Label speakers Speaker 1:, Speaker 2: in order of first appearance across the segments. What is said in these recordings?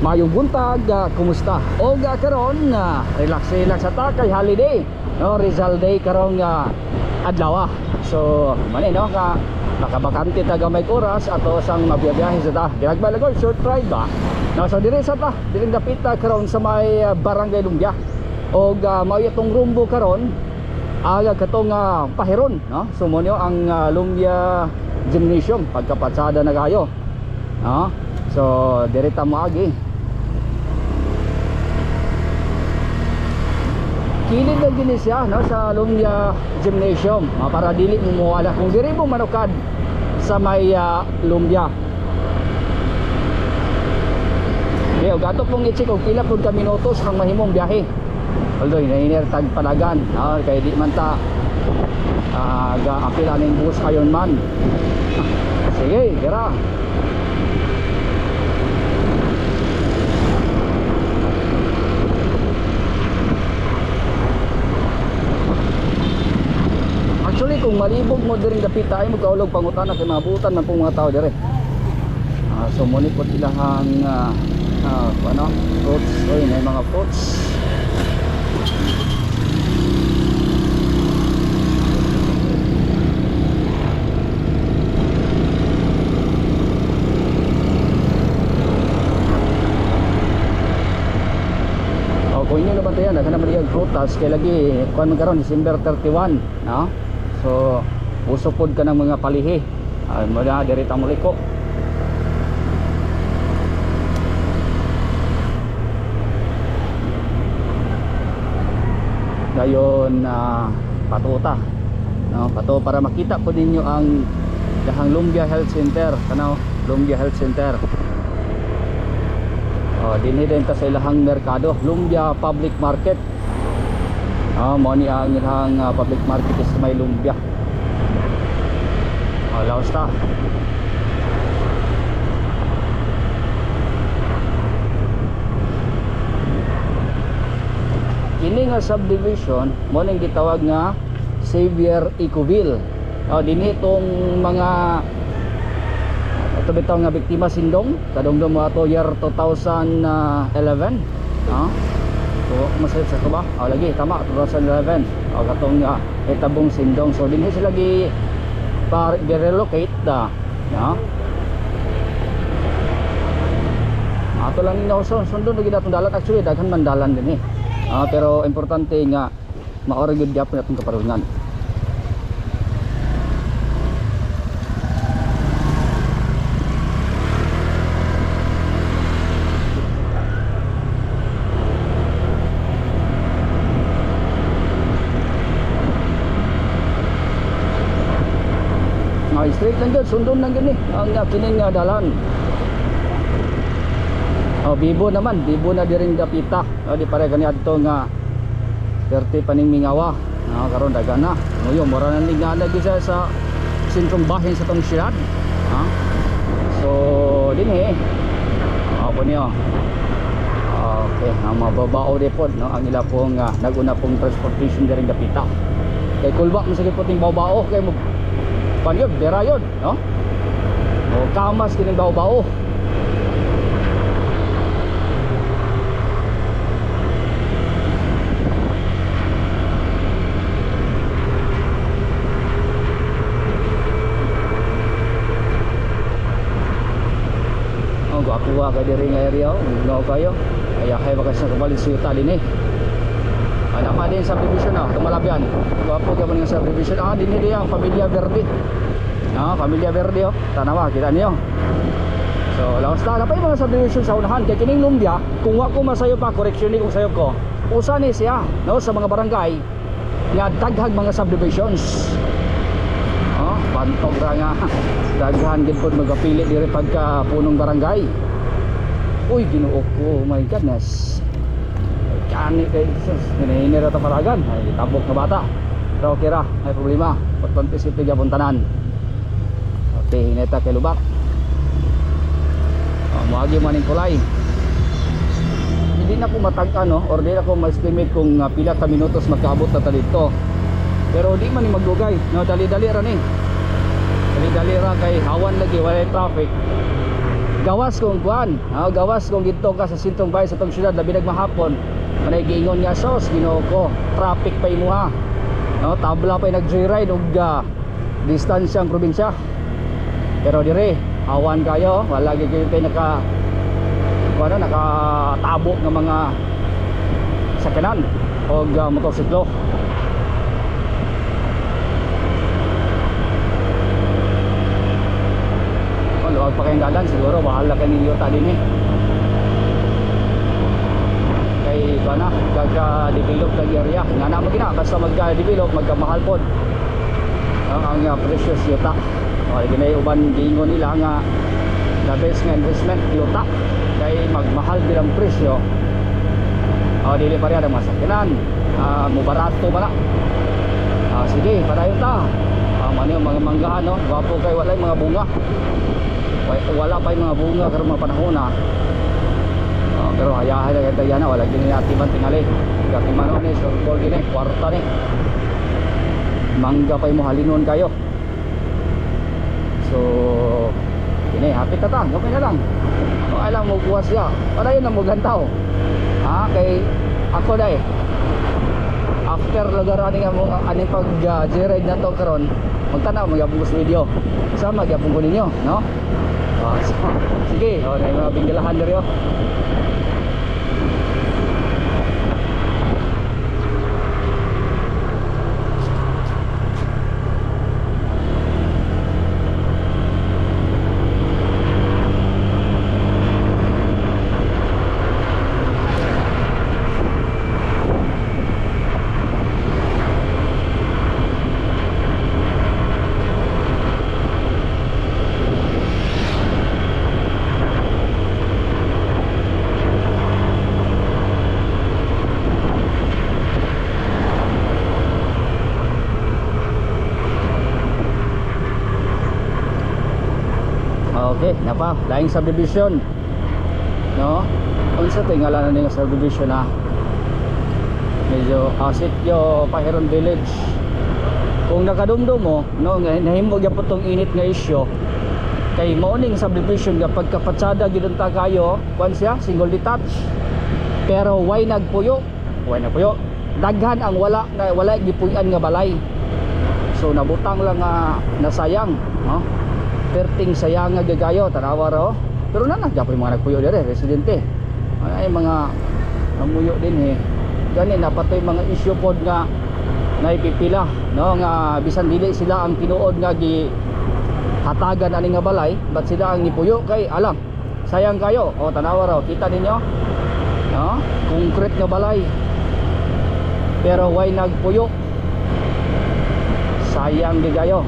Speaker 1: Mayong buntag, kumusta? Og karon relax relax ta kay holiday. No, Rizal Day karong adlaw. So, mani no ka nakabakante ta gamay oras ato sang mabiyabiyahe sa ta. Ginagmay lang short ride ba? No, so diri sa ta, diri dapit ta karon sa may Barangay Lumbia. Og mao itong rumbo karon aga katong pahiron, no? So mo niyo ang Lumbia Gymnasium pagkapatsada na kayo. No? So diri ta moagi. Kilid lang gini siya, no, sa Lumbia Gymnasium, para dili mo mawala kung diri mo manukad sa may Lumbia. Okay, og ato pong i-check og pila pud ka minutos ang mahimong biyahe. Although hinahinir tag palagan, no, kay di man ta ga apil aning bus ayon man. Sige, dira. Actually, kung malibog mo diri dapita ay magkaulog pangutana kay mabutan man pong mga tao diri. So mo ni pod ilahang ano, fruits, oy, may mga fruits. O, kung inyo naman tayo, daghan naman iyang prutas kay lagi kuan man karon December 31, no? So, uso pod ka ng mga palihi. Ay, mo na diri ta muliko. Dayon na patuta. No, pato para makita po ninyo ang dahang Lumbia Health Center, kanaw Lumbia Health Center. Oh, dinhi din ta sa ilahang merkado, Lumbia Public Market. Mo ni ang ilahang public market is may Lumbia. Oh, laos ta. Kini nga subdivision mo ning gitawag nga Xavier Ecoville. Oh, dinhi tong mga ito bitaw nga biktima sindong kadumdum mo ato year 2011, no? So masayop sa ba? Oh, lagi tama 2011. Oh, katong etabong sindong. So dinhi sila gi par relocate da, no? Ato lang ni so sundon lagi datong dalan, actually daghan man dalan dinhi. Pero importante nga maora gyud gyapon atong kaparungan. Ay, straight lang yun, sundon lang yun eh. Ang kining dalan. Oh, bibo naman, bibo na diring dapita. Oh, di pare kani adto nga 30 paning mingawa. No, karon dagan na. Muyo mura na ni nga gyud siya sa sentrong bahin sa tong syudad. Ha? So, dinhi. Ako niyo. Okay, ang mga babao di pod, no, ang ila pong naguna pong transportation diring dapita. Kay kulba man sa gyud puting bao-bao kay mo pan yun, bera yun, no? O kamas kining bao-bao. Oh, gwapo ka diri nga area, no kayo. Ay kay baka sa kabalit siyuta din eh. Ana pa din subdivision na, tumalabyan. Gwapo ka man nga subdivision. Ah, dinhi diya ang Pamilya Verde. Ah, Pamilya Verde oh. Tanawa kita niyo. So, laos na pa yung mga subdivision sa unahan kay kining Lumbia, kung wa ko masayo pa, correction ni kung sayo ko. Usa ni siya, no, sa mga barangay nga daghang mga subdivisions. Oh, bantog ra nga. Daghan gid pod magapili diri pagka punong barangay. Uy, Ginoo ko, oh my goodness. Kani kay Jesus, hinihini ra ta paragan. Ay tabok na bata. Pero okay ra, may problema. Importante city gyapon tanan. Okay, hineta kay lubak. Oh, moagi man ning kulay. Hindi na ko matag-an, no, or di na ko ma-estimate kung pila ka minutos magkaabot na ta dito. Pero di man ni magdugay, no, dali-dali ra ni. Dali-dali ra kay hawan lagi, walay traffic. Gawas kung kuan, gawas kung didto ka sa sintong bahay sa tong syudad labi nagmahapon, manay giingon nga sos Ginoo ko, traffic pa imuha. No, tabla pa nag-joyride ug distansyang probinsya. Pero dire, awan kayo, wala gyud kayo naka kuan, nakatabok nga mga sakyanan og motorsiklo. Oh, luwag pa kayong dalan, siguro bahala ka ninyo ta din eh. Kay kuan na, kaka-develop ng area. Nga na mo gina, basta magka-develop, magkamahal pod. Ang presyo sa yuta. Okay, ginay uban giingon nila nga the best nga investment yuta kay magmahal gid ang presyo. Oh, dili pa rin ang mga sakyanan. Mubarato ba na? Sige, padayon ta. Mano yung mga manggahan, no? Gwapo kay walay mga bunga. Wala pa yung mga bunga karong mga panahon na. Pero hayahay na kay na wala gini atiman tingali. Gatiman ni surbol gini, kwarta ni. Mangga pa mo halinon kayo. So, kini hapit na ta, gamay na lang. O alam mo buwas siya. Padayon na mo gantaw. Kay ako dai. After lugar ani nga mo ani pag joyride na to karon, magtanaw magyapon ko sa video. Sama gyapon ko ninyo, no? So, sige, oh, na mga binggalahan diri oh. Okay, napa, laing subdivision. No? Unsa to ngalan na nga subdivision na? Medyo sitio Pahiron Village. Kung nakadumdum mo, no, nga nahimo gyapon tong init nga isyu kay mao ning subdivision nga pagkapatsada gyud unta kayo, kuan siya, single detached. Pero way nagpuyo, way nagpuyo. Daghan ang wala na wala gipuy-an nga balay. So nabutang lang nga nasayang, no? Perting sayang nga gagayo, tanawa raw. Pero na nagyapoy mga nagpuyo dire, residente. Ay mga namuyo din eh. Gani napatoy mga issue pod nga naipipila, no, nga bisan dili sila ang tinuod nga gi hatagan ani nga balay, but sila ang nipuyo kay alam. Sayang kayo. O tanawa raw, kita ninyo? No? Concrete nga balay. Pero why nagpuyo? Sayang gigayo.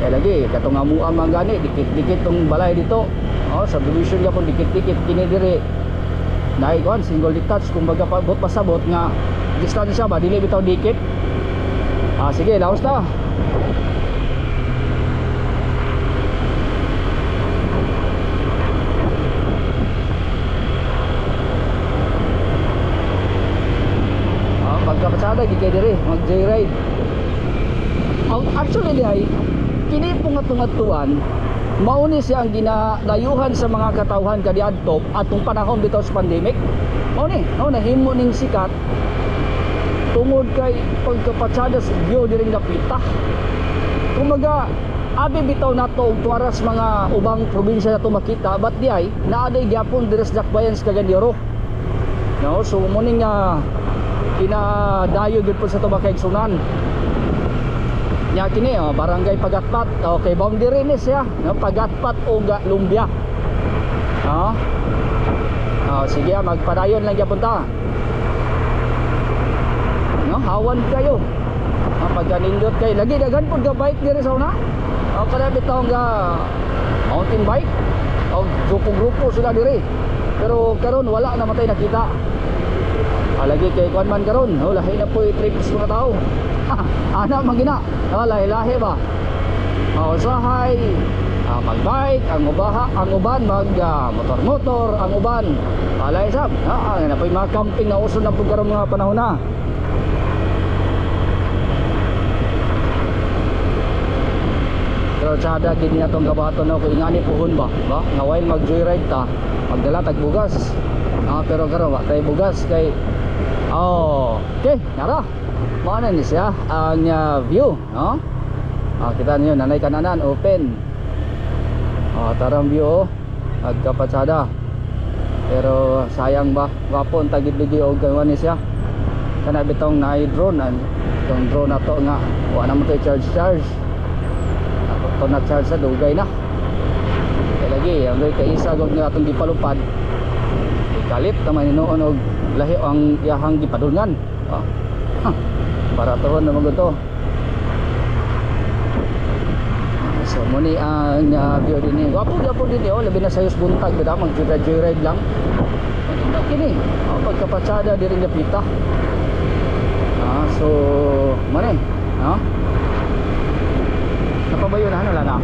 Speaker 1: Kaya lagi katong amuang man gani dikit-dikit tong balay dito. Oh, subdivision gyapon dikit-dikit kini diri. Naay kuan single detached kumbaga pabot pasabot nga distansya ba dili bitaw dikit. Sige, laos ta. Pagkapasada gid kay diri mag joyride. Actually di ay kini po nga tungatuan mao ni siya ang ginadayuhan sa mga katawhan kaniadto atong panahon bitaw sa pandemic. Mao ni, no, nahimo ning sikat tungod kay pagkapatsada sa view diring dapita. Kumbaga abi bitaw nato og tuaras mga ubang probinsya nato makita, but di ay naa day gyapon diri sa Dakbayan sa Cagayan de Oro. No, so mo ning kinadayo gyud po sa tubag kaigsunan. Nya kini oh, barangay Pagatpat. Okay, boundary ni siya, no, Pagatpat og Lumbia. No? Oh, sige, magpadayon lang gyapon ta. No, hawan kayo. Ang pagkanindot kay lagi daghan pud ka bike diri sa una. O kada bitaw nga mountain bike o grupo-grupo sila diri. Pero karon wala na matay nakita. Lagi kay kuan man karon, oh, lahi na po'y trips mga tao. Ana man gina. Lahi-lahi ba? Oh, usahay magbike, ang ubaha, ang uban mag motor-motor, ang uban. Alay sab. Na po'y mga camping na uso na pud karon mga panahon na. Pero tsada gid niya tong gabaton, no, kung ingani puhon ba, ba? Nga while mag joyride ta, magdala tag bugas. Ah, pero karon wa tay bugas kay. Oh, okay, nara. Mao na ni siya ang view, no? Ah, kita niyo nanay kananan open. Ah, tarang view oh. Agkapatsada. Pero sayang ba, gwapo ang tagid ligi og gawa ni siya. Kana bitong naay drone an itong drone na to nga wa na mo to charge charge. Ato to na charge sa dugay na. Kay lagi ang kay isa gog nga atong gipalupad. Kalit naman hinuon og lahi ang iyahang gipadulngan. Oh. Ha, para tuhon naman to. So muni ang view din ni. Gwapo gwapo din oh, labi na sayos buntag bitaw mag joyride lang. Ano kini? Oh, pagkapatsada diri nga pita. Ah, so mani, no? Napabayo na ano wala na.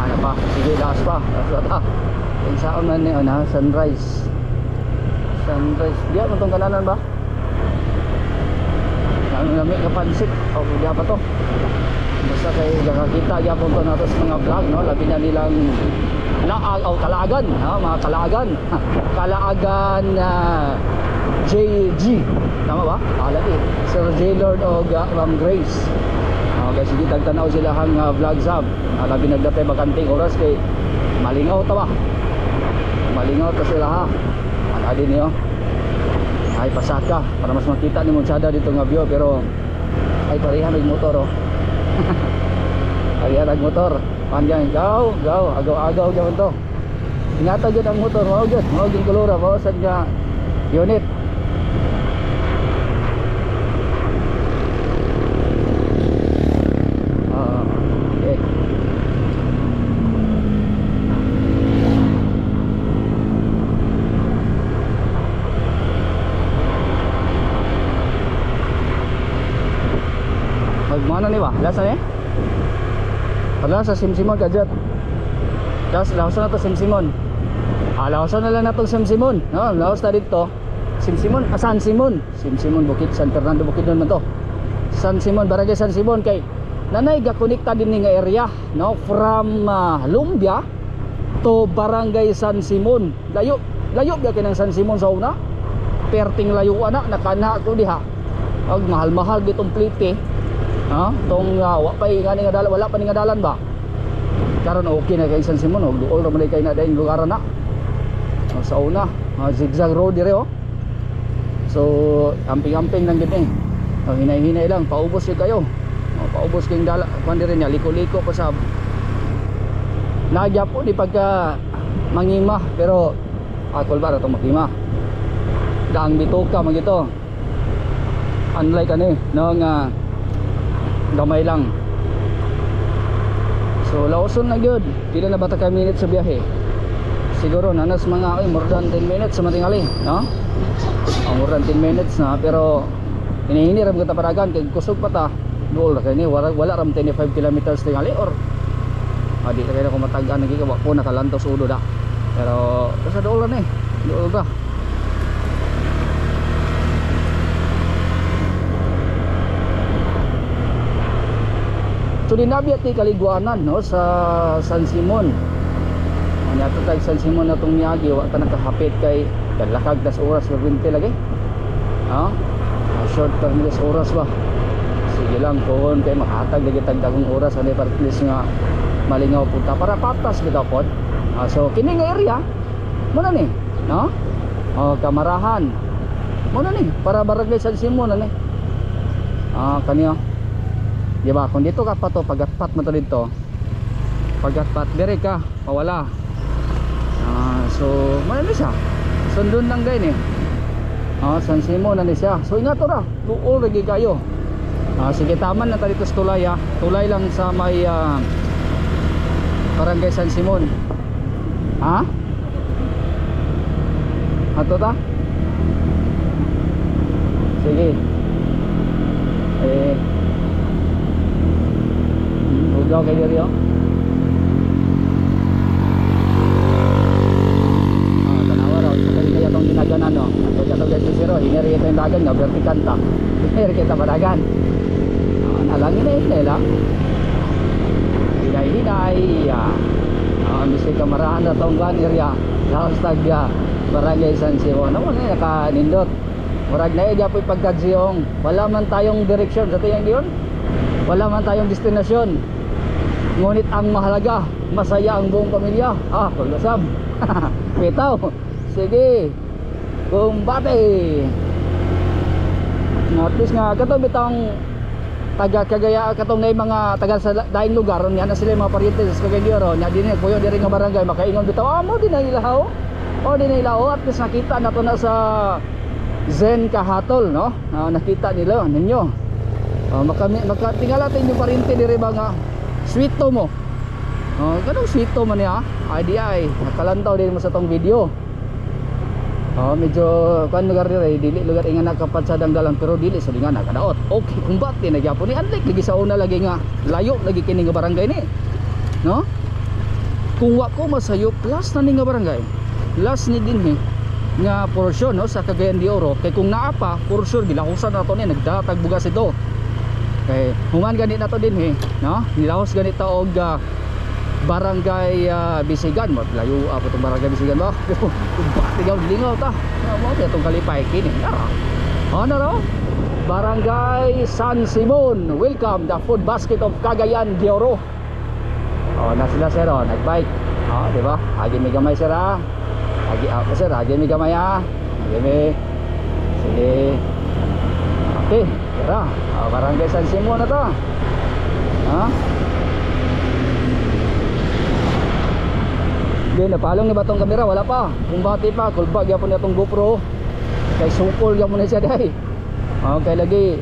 Speaker 1: Ano pa? Sige, last pa. Last pa ta. Unsaon man ni ana sunrise. Sunrise. Diya man tong kananan ba? Ano lami ka pansit. O diya pa to. Basta kay nakakita gyapon to nato sa mga vlog, no, labi na nilang laag o kalaagan, ha, mga kalaagan. Kalaagan JG. Tama ba? Ah, lagi. Sir J Lord o Ma'am Grace. Okay, sige tagtanaw sila hang vlog sab. Ah, labi nagdatay bakanting oras kay malingaw ta ba? Malingaw ta sila ha. Ano din niyo? Ay pasaka para mas makita ni Monchada dito nga view pero ay pareha may motor oh. Pareha nag motor. Panjang gaw, gaw, agaw-agaw gyud to. Ingatan gyud ang motor, mao gyud kolora, mao sad nga unit. Ah, okay. Magmana ni ba? Lasa ni? Wala sa Simsimon kadyot. Laos, laos na to Simsimon. Ah, laosan na lang natong Simsimon. No, laos na dito. Simsimon, ah, San Simon. Simsimon Bukid San Fernando Bukid man to. San Simon, Barangay San Simon kay nanay gakonekta din ni nga area, no, from Lumbia to Barangay San Simon. Layo, layo ba kay ng San Simon sa una? Perting layo ana nakana ko diha. Ag mahal-mahal bitong plite. Ha? Tong wa pa ngani nga dalan, wala pa ni nga dalan ba? Karon okay na kay San Simon, og duol ra man kay na daing lugar na. Oh, sa una, zigzag road dire oh. So, amping-amping lang gid eh. Oh, hinay-hinay lang, paubos gyud kayo. Oh, paubos kayong dala, kuan dire niya, liko-liko pa sab. Nagya po di pagka mangima pero akol ba ra tong makima. Daang bituka man gito. Unlike ani no nga gamay lang. So laoson na gyud. Pila na ba ta ka minutes sa biyahe? Siguro nanas mga ay more than 10 minutes sa matingali, no? Oh, more than 10 minutes na pero hinihini ra kita paragan kay kusog pa ta. Duol ra kay ni wala, wala ram 25 kilometers tingali or di ra kay ko matag-an lagi ka wa po nakalantos ulo da. Pero basta duol ra ni. Duol ra. So dinabi at kaliguanan no sa San Simon. Anya to tag San Simon na tong miagi wa ta nakahapit kay kalakag das oras 20 lagi. Ha? Short term das oras ba. Sige lang kuhon kay makahatag lagi tag dagong oras ani para at least nga malingaw punta para patas bitaw pod. Ah, so kini nga area mo na ni, no? Oh, Kamarahan. Mo na ni para Barangay San Simon ani. Ah, kaniya. Di ba? Kung dito ka pa to, pagatpat mo to dito. Pagatpat dire ka, mawala. Ah, so mao na siya. Sundon lang gay ni. Ah, San Simon na ni siya. So ingat ra, duol ra gyud kayo. Ah, sige taman na ta dito sa tulay ah. Tulay lang sa may Barangay San Simon. Ha? Ato ta? Sige. Eh, ugaw kay diri oh. Ah, tanawa raw sa kanya kaya tong ginaganan no. Ato kato guys zero, hineri ito yung dagan nga vertical ta. Hineri kita badagan. Ah, nalangin na hinay lang. Hashtag Barangay San Simon. Ano na naka-nindot. Murag na eh, pagkadziyong. Wala man tayong direksyon sa tiyang yun. Wala man tayong destinasyon. Ngunit ang mahalaga, masaya ang buong pamilya. Ah, paglasab. Bitaw. Sige. Kumbate. At least nga kato bitang taga Cagaya, katong na mga taga sa daing lugar nya na sila yung mga paryente sa Cagayan de Oro, nya dinhi kuyo diri nga barangay makaingon bitaw, ah, mo din na ilahaw o din na ilahaw. At least nakita na to na sa Zen Kahatol, no? Ah, nakita nila ninyo. Oh, maka makatingala yung paryente diri ba nga sweeto mo. Oh, ganong sweeto man niya IDI nakalantaw din mo sa tong video. Oh, medyo kuan lugar dire, dili lugar inga nakapadsadang dalan pero dili sa nga nakadaot. Okay, kumbate na gyapon ni, unlike lagi sa una lagi nga layo lagi kini nga barangay ni. No? Kung wa ko masayop, plus na ni nga barangay. Last ni dinhi nga porsyon, no, sa Cagayan de Oro, kay kung naa pa, for sure gilahusan na to ni, nagdatag bugas ito. Kay human gani na to dinhi, no? Nilahos gani ta og barangay Bisigan mo, layo po tong barangay Bisigan ba. Pero bakit gaw lingaw ta mo di atong kalipay kini. Ara ano raw, Barangay San Simon, welcome the food basket of Cagayan de Oro. Oh, na sila sir, oh, nagbike. Oh, di ba? Agi mi gamay sir, ah. Agi ah, sir, agi mi gamay, ah. Agi mi. Sige. Okay, tara. Oh, Barangay San Simon na to. Ha? Hindi, napalong na ba tong kamera? Wala pa. Kumbati pa. Kulba, gyapon na tong GoPro. Kay sukol gyapon na siya day. Okay, lagi.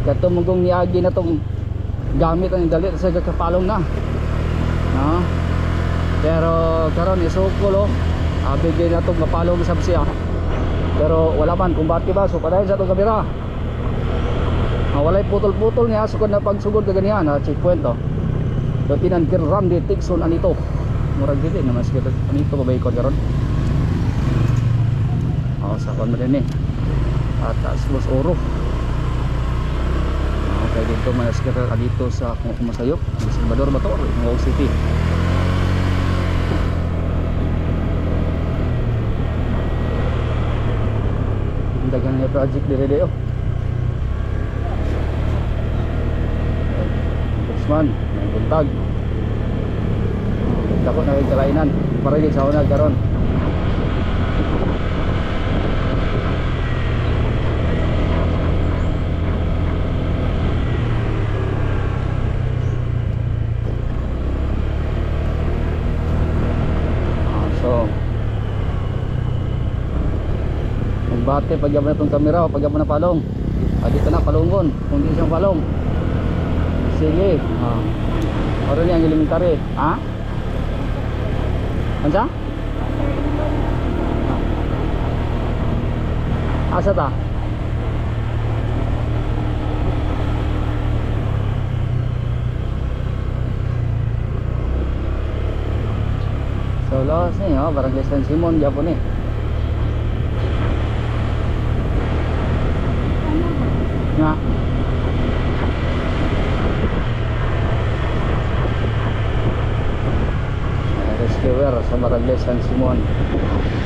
Speaker 1: Kato mong niagi na tong gamit ang dali sa kapalong na. No? Pero karon isukol oh. Abi gyud na tong mapalong sab siya. Pero wala man kumbati ba, so padayon sa tong kamera. Ah, walay putol-putol niya sukod na pagsugod kaganihan, ha, checkpoint oh. Lieutenant Randy Tixon anito. Murag dili naman sige anito ba ikon karon? Oh, sa kon mo din eh. At Los Oro. Okay, dito man sige dito sa kung kumasayop, Salvador ba to? Or City. Ang daghang nga project dire oh. Congressman, may buntag. Dako na yung kalainan. Para sa una karon. Ah, so magbate pag na itong kamera o pag na palong. Ah, dito na palungon kung di siyang palong. Sige. Ah. Oro niya ang elementary. Ha? Unsa? Ah. Asa ta? So lawas ni, oh, Barangay San Simon gyapon ni. Nga. Rescuer sa Barangay San Simon.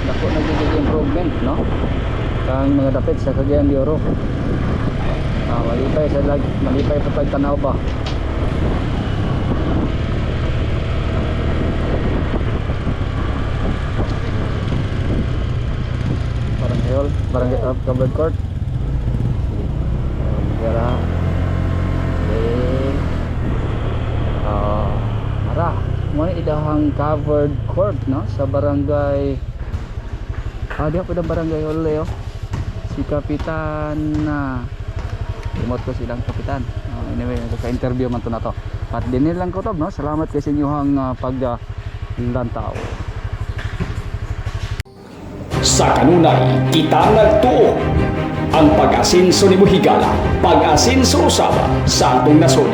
Speaker 1: Dako nagiging improvement, no? Kang mga dapit sa Cagayan de Oro. Ah, malipay sa lag, malipay pa tag tanaw ba. Barangay Hall, Barangay Covered Court. Mara. Okay. Ah, mara. Mo ni ilahang covered court, no, sa barangay. Ah, di pa barangay hall eh, oh. Si Kapitan na remote ko silang kapitan. Anyway, nagka-interview man to na to. At dinil lang ko to, no. Salamat kay sa inyong pag lantaw.
Speaker 2: Sa kanunay, kita nagtuo. Ang pag-asinso ni Buhigala, pag-asinso usaba sa atong nasod.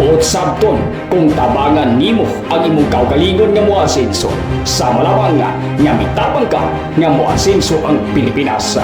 Speaker 2: Buot sabton kung tabangan nimo ang imong kaugalingon nga moasinso. Sa malawang nga, nga mitabang ka nga moasinso ang Pilipinas.